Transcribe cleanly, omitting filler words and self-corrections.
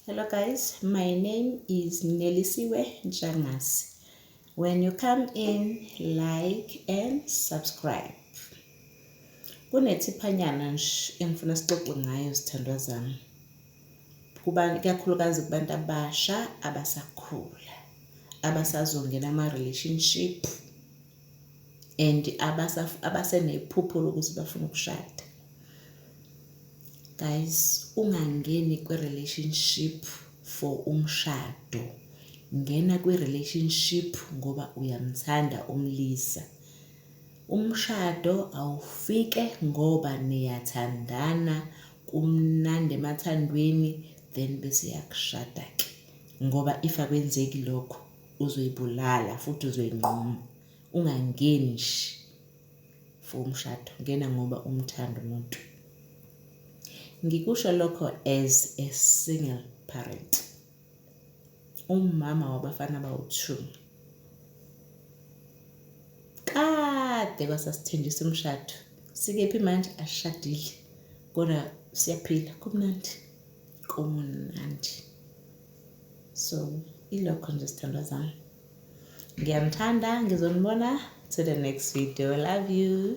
Hello guys, my name is Nelisiwe Ntshangase. When you come in, like and subscribe. Kunethiphanyana nje engifuna sixoxe ngayo zithandwa zami. Kuba kakhulukazi kubantu abasha abasakhula, abasazongena ama-relationship and abasenephupho lokuthi bafuna ukushada. Guys, ungangeni kwi-relationship for umshado. Ngena kwi-relationship ngoba uyamthanda umlisa. Umshado awufike ngoba niyathandana, kumnandi emathandweni, then bese yakushada-ke. Ngoba if akwenzeki lokho, uzoyibulala futhi uzoyinquma. Ungangeni nje for umshado, ngena ngoba umthanda umuntu. Ngikusho lokho as a single parent. Umama wabafana abawu-2. Kade kwasasithenjisa umshado. Sikephi manje? Asishadile. Kodwa siyaphila, kumnandi. Kumnandi. So, ilokho nje sithandwa zami. Ngiyanithanda, ngizonibona to the next video. Love you.